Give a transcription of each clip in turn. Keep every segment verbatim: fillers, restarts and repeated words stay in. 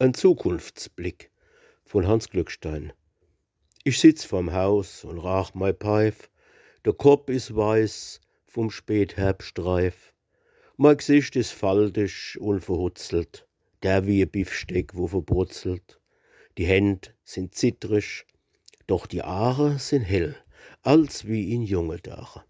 En Zukunftsblick von Hanns Glückstein. Ich sitz vorm Haus un raach mei Peif. De Kopp is weiß vum Spätherbstreif. Mei Gsicht is faltig un verhutzelt, der wie e Biffsteak, wo verbrutzelt. Die Händ sin zittrig, doch die Aare sin hell, als wie in junge Dage.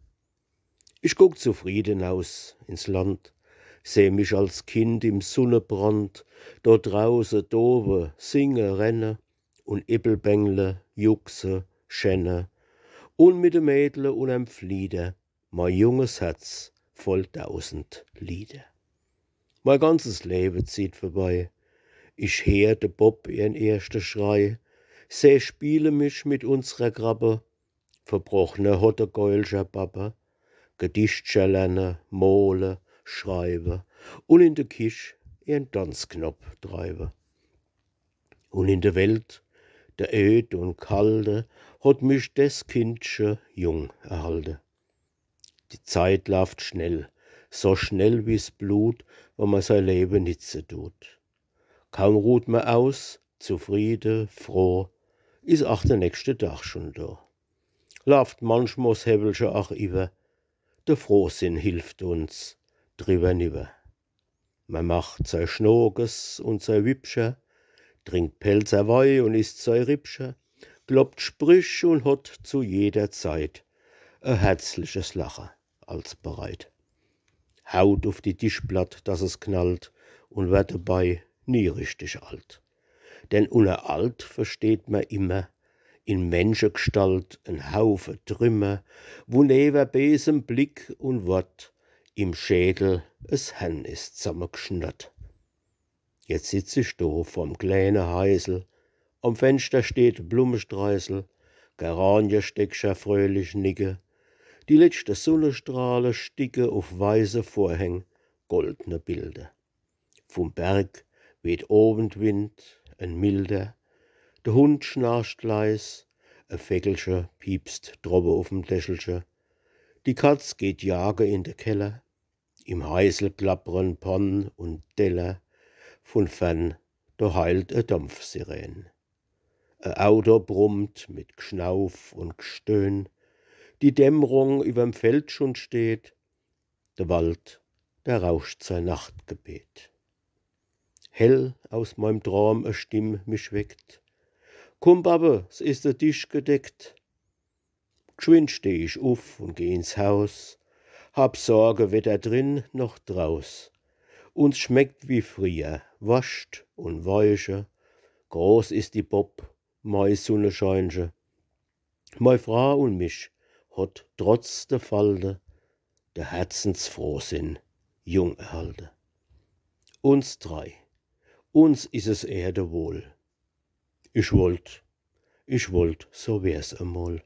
Ich guck zufriede naus ins Land, seh mich als Kind im Sunnebrand, dort drauße dowe singe, renne un Ippelbängle, juchse, schenne un mit de Mädle unnerm Flieder, mei junges Herz voll dausend Lieder. Mei ganzes Lewe zieht vorbei. Ich heer de Bopp ihrn erschte Schrei, seh spiele mich mit unsrer Krabbe, verbrochne Hottegeulcher babbe, Gedichtcher lerne, mole, schreiwe un in de Kich ihrn Danzknopp treiwe. Un in de Welt, de öd un kalde, hot mich des Kindche jung erhalde. Die Zeit laaft schnell, so schnell wie's Blut, wann mer sei Lewe nitze tut. Kaum ruht mer aus, zufriede, froh, is ach de nächste Dag schun do. Laaft manchmol 's Hewwelche ach iwwer, de Frohsinn hilft uns driwwer niwwer. Mer macht sei Schnokes un sei Wippcher, trinkt Pälzer Wei un isst sei Rippcher, kloppt Sprich un hot zu jeder Zeit e herzliches Lache als bereit. Haut uf die Tischplatt, dass es knallt, un werd debei nie richtig alt. Denn unner alt versteht mer immer in Menschegstalt en Haufe Trümmer, wo newer beesem Blick un Wort im Schädel es Hern is zammegschnurrt. Jetzt sitz ich do vorm kläne Heisel, am Fenschter steht Blummestreisel, Geraniesteckcher fröhlich nicke, die letschte Sunnestrahle sticke uf weiße Vorhäng goldne Bilder. Vum Berg weht Owendwind, en milder, de Hund schnarcht leis, e Veckelche piepst drowwe uf'm Dächelche, die Katz geht jage in de Keller, im Heisel klappren Pann un Teller, vun fern, do heilt e Dampfsirän. E Auto brummt mit Gschnauf un Gstöhn, die Dämmrung iwwerm Feld schun steht, de Wald, der rauscht sei Nachtgebet. Hell aus meim Traum e Stimm mich weckt: „Kumm, Babbe, s is de Disch gedeckt.“ Gschwind steh ich uf un geh ins Haus, hab Sorge weder drin noch draus. Un s schmeckt wie frieher, Worscht un Weiche, groß is die Bopp, mei Sunnescheinche. Mei Fra un mich hot trotz de Falde de Herzensfrohsinn jung erhalde. Uns drei, uns is es Erde wohl. Ich wollt, ich wollt, so wär's emol.